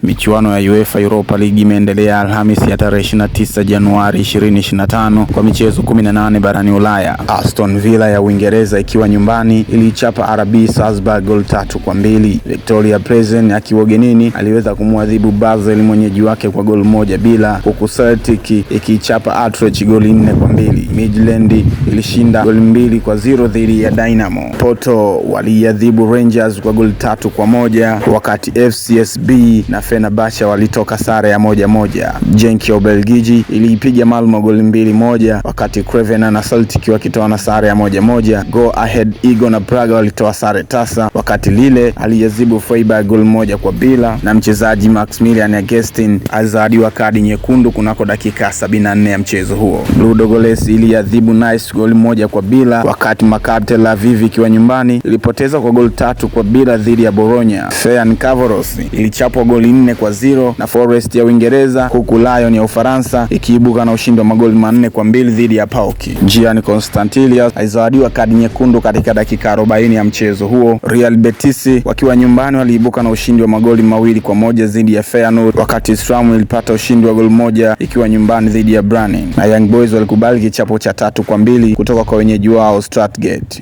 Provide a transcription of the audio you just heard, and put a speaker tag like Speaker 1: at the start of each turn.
Speaker 1: Michuano ya UEFA Europa League imeendelea Alhamisi ya tarehe 29 Januari 2025 kwa michezo 18 barani Ulaya. Aston Villa ya Uingereza ikiwa nyumbani iliichapa RB Salzburg goli 3-2. Victoria Plzen akiwa ugenini aliweza kumwadhibu Basel mwenyeji wake kwa goli 1-0, huku Celtic ikiichapa Utrecht goli 4-2. Midland ilishinda goli 2-0 dhidi ya Dynamo. Porto waliiadhibu Rangers kwa goli 3-1, wakati FCSB na Fenerbahce walitoka sare ya 1-1. Genk ya Ubelgiji iliipiga Malmo goli 2-1, wakati Crvena na Celtic wakitoa na sare ya 1-1. Go Ahead Eagle na Braga walitoa sare tasa, wakati Lille aliadhibu Freiburg goli 1-0, na mchezaji Maximilian Augustin alizawadiwa kadi nyekundu kunako dakika 74 ya mchezo huo. Ludogorets iliadhibu Nice goli 1-0, wakati Maccabi Tel Aviv ikiwa nyumbani ilipoteza kwa goli 3-0 dhidi ya Bologna. Ferencvaros ilichapwa goli 4-0 na Forest ya Uingereza, huku Lyon ya Ufaransa ikiibuka na ushindi wa magoli 4-2 dhidi ya PAOK. Gianni Constantilias alizawadiwa kadi nyekundu katika dakika 40 ya mchezo huo. Real Betis wakiwa nyumbani waliibuka na ushindi wa magoli 2-1 dhidi ya Feyenoord, wakati Sturm ilipata ushindi wa goli 1 ikiwa nyumbani dhidi ya Brann, na Young Boys walikubali kichapo cha 3-2 kutoka kwa wenyeji wao Stuttgart.